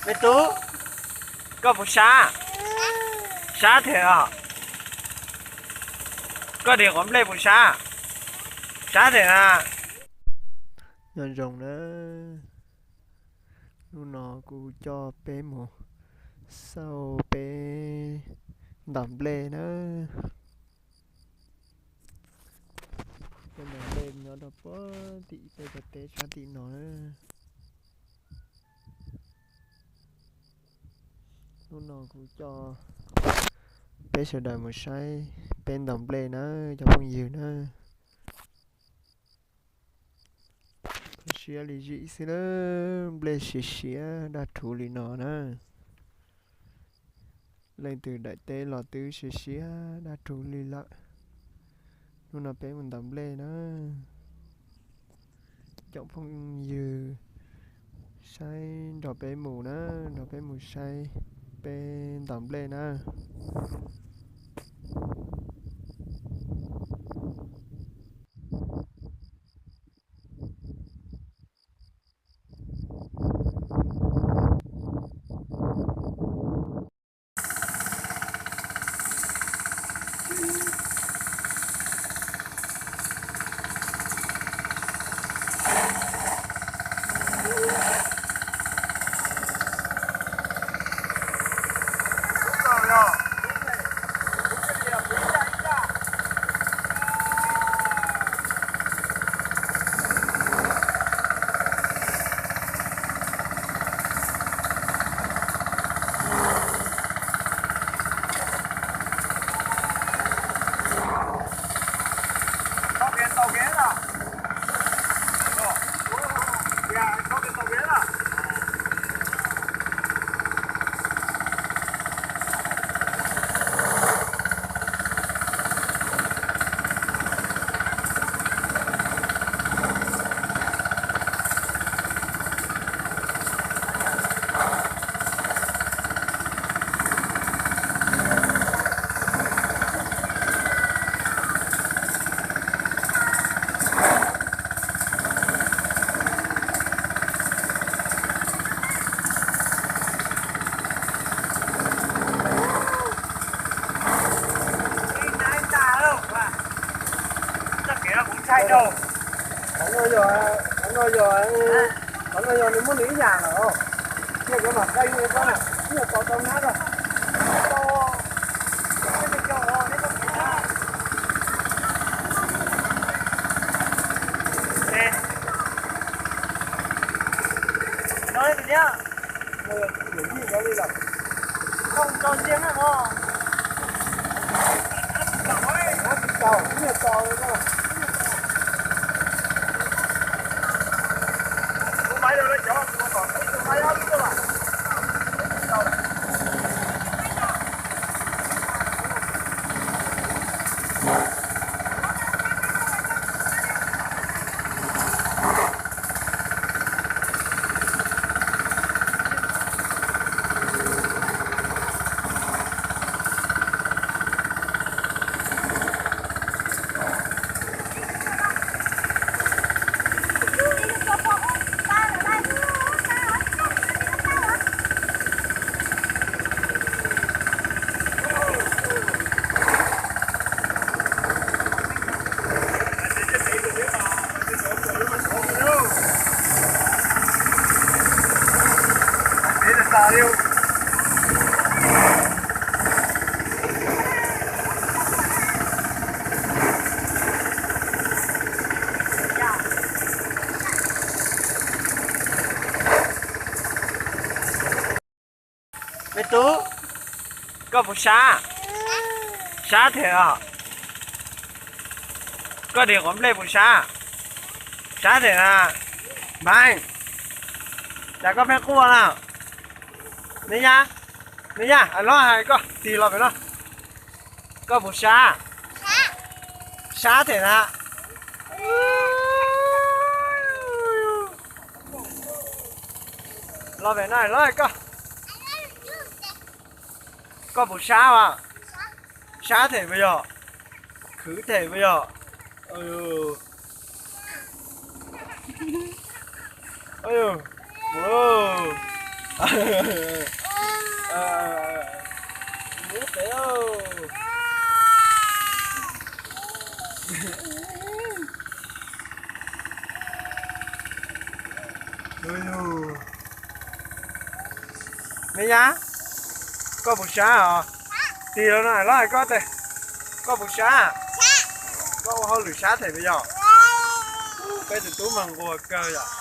Me tub, koj puas sab? Sab them os. Koj dim quav nplej puas sab? Sab them na. Nyob zoo na, hnub no kuv coj peb mus xauj peb ntaus nplej na. Peb ntaus nplej nyob rau puag tim peb cov teb sab tim no na. Hnub no kuv coj peb sawv daws mus saib peb ntaus nplej na, cov phooj ywg na. Siab li zim xwb na, nplej siav siav daj rhuv li no na. Leej twg daim teb los twb siav siav daj rhuv li lawm. Hnub no peb mus ntaus nplej na. Cov phooj ywg saib nrog peb mus na, nrog peb mus saib peb ntaus nplej na. Qhov no yog, qhov no yog nws muab nws ib yam lawm. Yog cov mam qee li ko na, ib yam tau tau nab na. Me tub, koj puas sab? Sab them os. Koj dim quav nplej puas sab? Sab them na. Mas, cas koj pheej quaj na? Me nyab, me nyab, los hais koj tig los pem no. Koj puas sab? Sab them na. Los pem no los hais koj. Koj puas sab as? Sab them puas yog? Khwv them puas yog? Mus pem lauj. Me nyab, koj puas sab os? Tig los no los hais koj tias, koj puas sab? Koj ua hauj lwm sab them puas yog? Peb tus tub mas nquag kawg yom.